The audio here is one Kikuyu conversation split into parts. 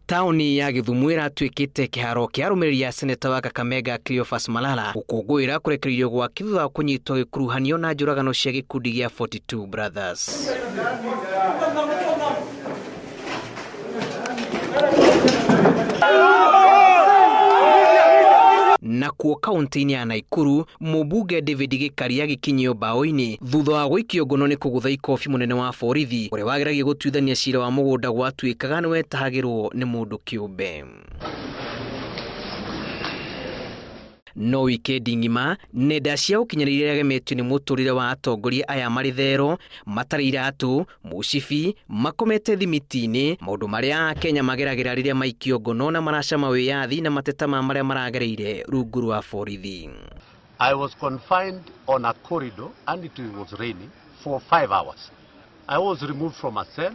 Taũni ya Gĩthumo ĩratuĩkĩte kĩharo kĩa arũmĩrĩri a seneta wa Kakamega Cleophas Malala gũkũngũĩra kũrekererio gwake thutha wa kũnyitwo agĩkuruhanio na njũragano cia gĩkundi gĩa 42 Brothers. Nakuo kaunti-inĩ ya Naikuru, mũmbunge David Gĩkari agĩkinyio mbaũ-inĩ thutha wa gũikio ngono nĩ kũgũtha ikobi mũnene wa borithi ũrĩa wageragia gũtuithania cira wa mũgũnda gwatuĩkaga nĩ wetahagĩrwo nĩ mũndũ kĩũmbe. No wikendi ng'ima, nenda cia ũkinyanĩria iria iragemetio nĩ mũtũrĩre wa atongoria aya marĩ thero, matarĩ iratũ, mũcibi, makomete thimiti-inĩ, maũndũ marĩa Akenya mageragĩra rĩrĩa maikio ngono na maracama wĩyathi na mateta ma marĩa maragereire rungu rwa borithi. I was confined on a corridor and it was raining for 5 hours. I was removed from a cell,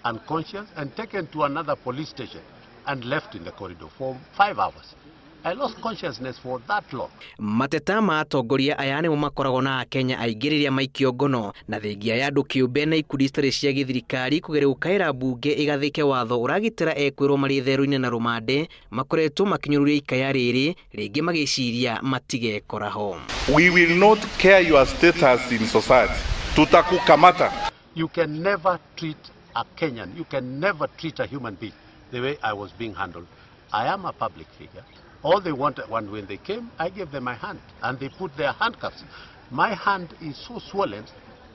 unconscious, and taken to another police station and left in the corridor for 5 hours. I lost consciousness for that long. Mateta ma atongoria aya nĩmo makoragwo na Akenya aingĩ rĩrĩa maikio ngono na thengia ya andũ kĩũmbe na ikundi citarĩ cia gĩthirikari kũgeria gũkaĩra mbunge ĩgathĩke watho ũragitĩra ekwĩrwo marĩ therũ-inĩ na rũmande makoretwo makĩnyũrũria ikaya rĩrĩ rĩngĩ magĩciria matigekora ho. We will not care your status in society. Tutakukamata. You can never treat a Kenyan, you can never treat a human being the way I was being handled. I am a public figure. All they wanted, when they came, I gave them my hand and they put their handcuffs. My hand is so swollen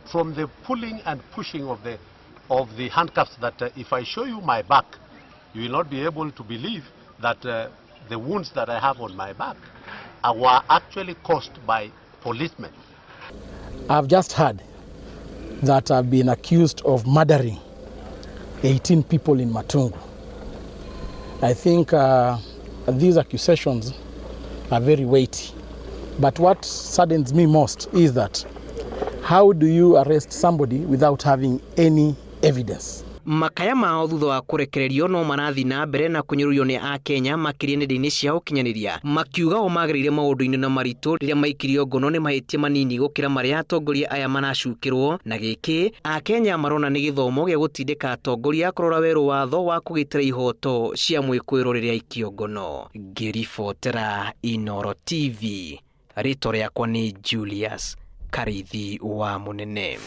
from the pulling and pushing of the handcuffs that if I show you my back, you will not be able to believe that the wounds that I have on my back were actually caused by policemen. I've just heard that I've been accused of murdering 18 people in Matungu. I think these accusations are very weighty. But what saddens me most is that how do you arrest somebody without having any evidence? Makaya mao thutha wa kũrekererio no marathiĩ na mbere na kũnyũrũrio nĩ Akenya makĩria nenda-inĩ cia ũkinyanĩria makiuga o magereire maũndũ-inĩ na maritũ rĩrĩa maikirio ngono nĩ mahĩtia manini gũkĩra marĩa atongoria aya maracukĩrwo na gĩkĩ Akenya marona nĩ gĩthomo gĩa gũtindĩka atongoria kũrora werũ watho wa kũgitĩra ihoto cia mwĩkũĩrwo rĩrĩa aikio ngono. Ngĩribotera Inooro TV, rĩtwa rĩakwa nĩ Julius Karithi wa Mũnene.